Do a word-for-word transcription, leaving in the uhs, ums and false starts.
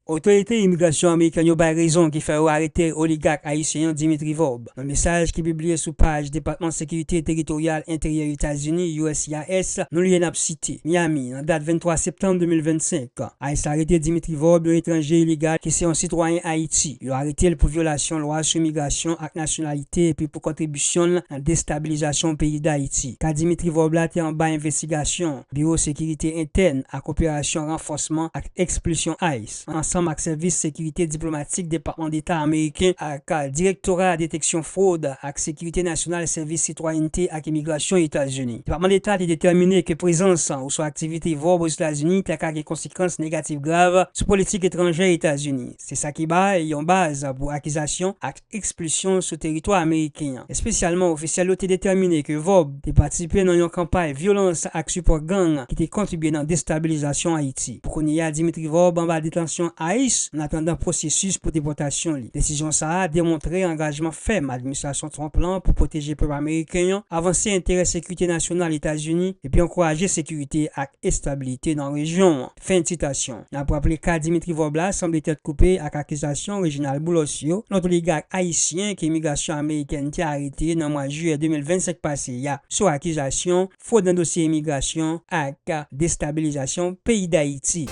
Otorite imigrasyon amerikèn yo bay rezon ki fè yo arete oligak ayisyen an Dimitri Vorbe. Nan mesaj ki pibliye sou paj Depatman Sekirite Teritoryal Enteryè Etazini, U S C I S, nou li n ap site Miami, nan dat venntwa septanm de mil vennsenk. ICE arete Dimitri Vorbe, yon etranje ilegal ki se yon sitwayen Ayiti. Yo arete l pou vyolasyon lwa sou imigrasyon ak nasyonalite epi pou kontribisyon l nan destabilizasyon peyi Dayiti. Ka Dimitri Vorbe la te anba envestigasyon Biwo Sekirite Entèn ak Operasyon Ranfòsman ak Ekspilsyon ICE, ansanm ak Sèvis Sekirite Diplomatik Depatman Deta ameriken ak Direktora Deteksyon Fwod ak Sekirite Nasyonal Sèvis Sitwayènte ak Imigrasyon Etazini. Depatman Deta te detèmine ke prezans oswa aktivite Vorbe Ozetazini ta ka gen konsekans negatif grav sou politik etranjè Etazini. Se sa ki bay yon baz pou akizasyon ak ekspilsyon sou teritwa ameriken an. Espesyalman, ofisyèl yo te detèmine ke Vorbe te patisipe nan yon kanpay vyolans ak sipò gang ki te kontribye nan destabilizasyon Ayiti. Pou kounye a, Dimitri Vorbe anba detansyon ICE, an atandan pwosesis pou depòtasyon li. Desizyon sa a demontre angajman fèm administrasyon Trump lan pou pwoteje pèp ameriken an, avanse enterè sekirite nasyonal Etazini, epi ankouraje sekirite ak estabilite nan rejyon an. Fen sitasyon. N ap raple ka Dimitri Vorbe la sanble tèt koupe ak akizasyon Reginald Boulos yo, lòt oligak ayisyen ke imigrasyon amerikèn te arete nan mwa jiyè de mil vennsenk pase a, sou akizasyon fwod nan dosye imigrasyon ak destabilizasyon peyi Dayiti.